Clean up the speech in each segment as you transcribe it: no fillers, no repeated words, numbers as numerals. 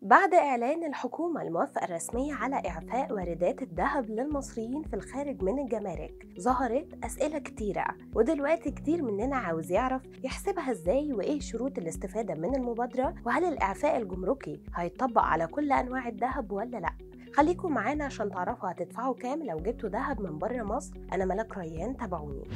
بعد إعلان الحكومة الموافقة الرسمية على إعفاء واردات الذهب للمصريين في الخارج من الجمارك، ظهرت أسئلة كتيرة، ودلوقتي كتير مننا عاوز يعرف يحسبها إزاي وإيه شروط الاستفادة من المبادرة، وهل الإعفاء الجمركي هيطبق على كل أنواع الذهب ولا لأ؟ خليكم معانا عشان تعرفوا هتدفعوا كام لو جبتوا ذهب من بره مصر. أنا ملك ريان، تابعوني.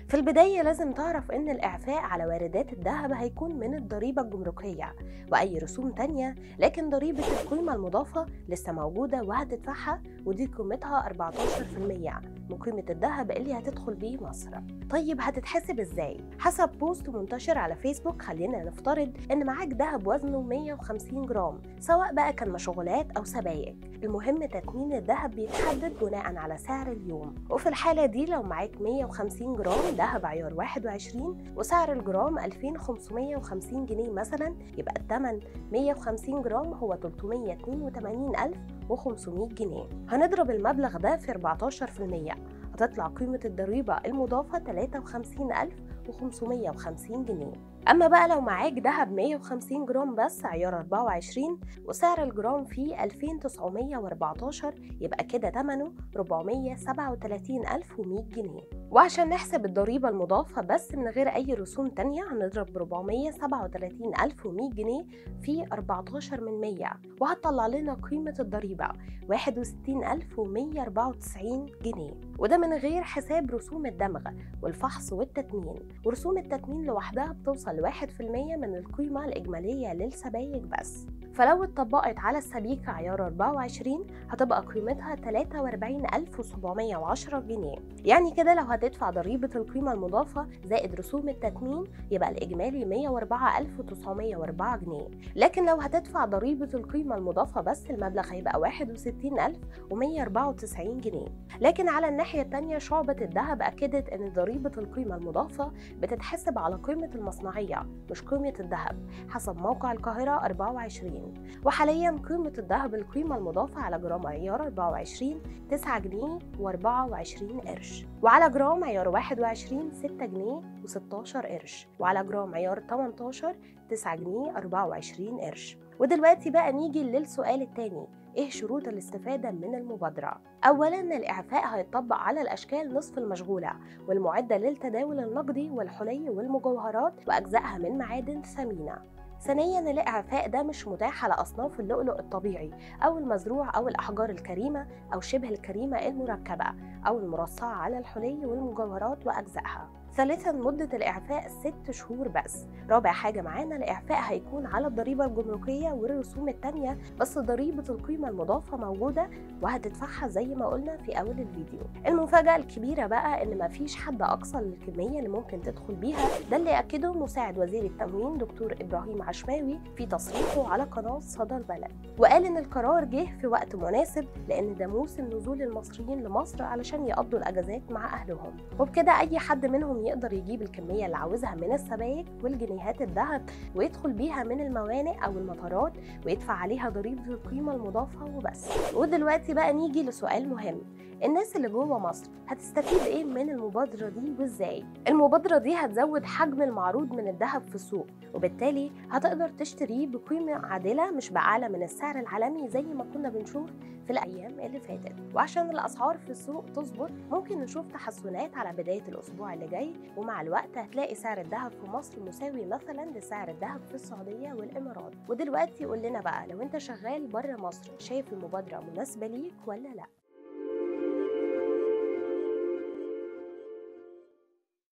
في البداية لازم تعرف إن الإعفاء على واردات الذهب هيكون من الضريبة الجمركية وأي رسوم تانية، لكن ضريبة القيمة المضافة لسه موجودة وهتدفعها، ودي قيمتها 14% من قيمة الذهب اللي هتدخل بيه مصر. طيب هتتحسب إزاي؟ حسب بوست منتشر على فيسبوك، خلينا نفترض إن معاك ذهب وزنه 150 جرام، سواء بقى كان مشغولات أو سبائك. المهم تثمين الذهب بيتحدد بناء على سعر اليوم، وفي الحالة دي لو معاك 150 جرام ذهب عيار 21 وسعر الجرام 2550 جنيه مثلا، يبقى الثمن 150 جرام هو 382,500 جنيه. هنضرب المبلغ ده في 14%، هتطلع قيمة الضريبة المضافة 53,550 جنيه. أما بقى لو معاك دهب 150 جرام بس عيار 24 وسعر الجرام فيه 2914، يبقى كده تمنه 437,100 جنيه. وعشان نحسب الضريبة المضافة بس من غير أي رسوم تانية، هنضرب 437,100 جنيه في 14%، وهتطلع لنا قيمة الضريبة 61,194 جنيه، وده من غير حساب رسوم الدمغ والفحص والتتمين. ورسوم التتمين لوحدها بتوصل 1% من القيمة الإجمالية للسبائك بس، فلو اتطبقت على السبيكة عيار 24 هتبقى قيمتها 43,710 جنيه. يعني كده لو هتدفع ضريبة القيمة المضافة زائد رسوم التتمين يبقى الإجمالي 104,904 جنيه. لكن لو هتدفع ضريبة القيمة المضافة بس المبلغ هيبقى 61,194 جنيه. لكن على الناحية التانية شعبة الذهب أكدت أن ضريبة القيمة المضافة بتتحسب على قيمة المصنعية مش قيمة الذهب حسب موقع القاهرة 24. وحاليا قيمة الذهب القيمة المضافة على جرام عيار 24 9 جنيه و24 قرش، وعلى جرام عيار 21 6 جنيه و16 قرش، وعلى جرام عيار 18 9 جنيه 24 قرش. ودلوقتي بقى نيجي للسؤال التاني، ايه شروط الاستفادة من المبادرة؟ أولاً الإعفاء هيطبق على الأشكال نصف المشغولة والمعدة للتداول النقدي والحلي والمجوهرات وأجزائها من معادن ثمينة. ثانياً الإعفاء ده مش متاح على أصناف اللؤلؤ الطبيعي أو المزروع أو الأحجار الكريمة أو شبه الكريمة المركبة أو المرصعة على الحلي والمجوهرات وأجزائها. ثالثاً مدة الإعفاء 6 شهور بس. رابع حاجة معانا الإعفاء هيكون على الضريبة الجمركية والرسوم التانية، بس ضريبة القيمة المضافة موجودة وهتدفعها زي ما قلنا في أول الفيديو. المفاجأة الكبيرة بقى إن مفيش حد أقصى للكمية اللي ممكن تدخل بيها، ده اللي أكده مساعد وزير التموين دكتور إبراهيم عشماوي في تصريحه على قناة صدى البلد، وقال إن القرار جه في وقت مناسب لأن ده موسم نزول المصريين لمصر علشان يقضوا الأجازات مع أهلهم، وبكده أي حد منهم يقدر يجيب الكمية اللي عاوزها من السبائك والجنيهات الذهب ويدخل بيها من الموانئ أو المطارات ويدفع عليها ضريبة القيمة المضافة وبس. ودلوقتي بقى نيجي لسؤال مهم، الناس اللي جوه مصر هتستفيد ايه من المبادرة دي وازاي؟ المبادرة دي هتزود حجم المعروض من الذهب في السوق، وبالتالي هتقدر تشتريه بقيمة عادلة مش بأعلى من السعر العالمي زي ما كنا بنشوف في الأيام اللي فاتت. وعشان الأسعار في السوق تظبط ممكن نشوف تحسنات على بداية الأسبوع اللي جاي، ومع الوقت هتلاقي سعر الذهب في مصر مساوي مثلا لسعر الذهب في السعودية والإمارات. ودلوقتي قول لنا بقى لو انت شغال بره مصر شايف المبادرة مناسبة ليك ولا لا؟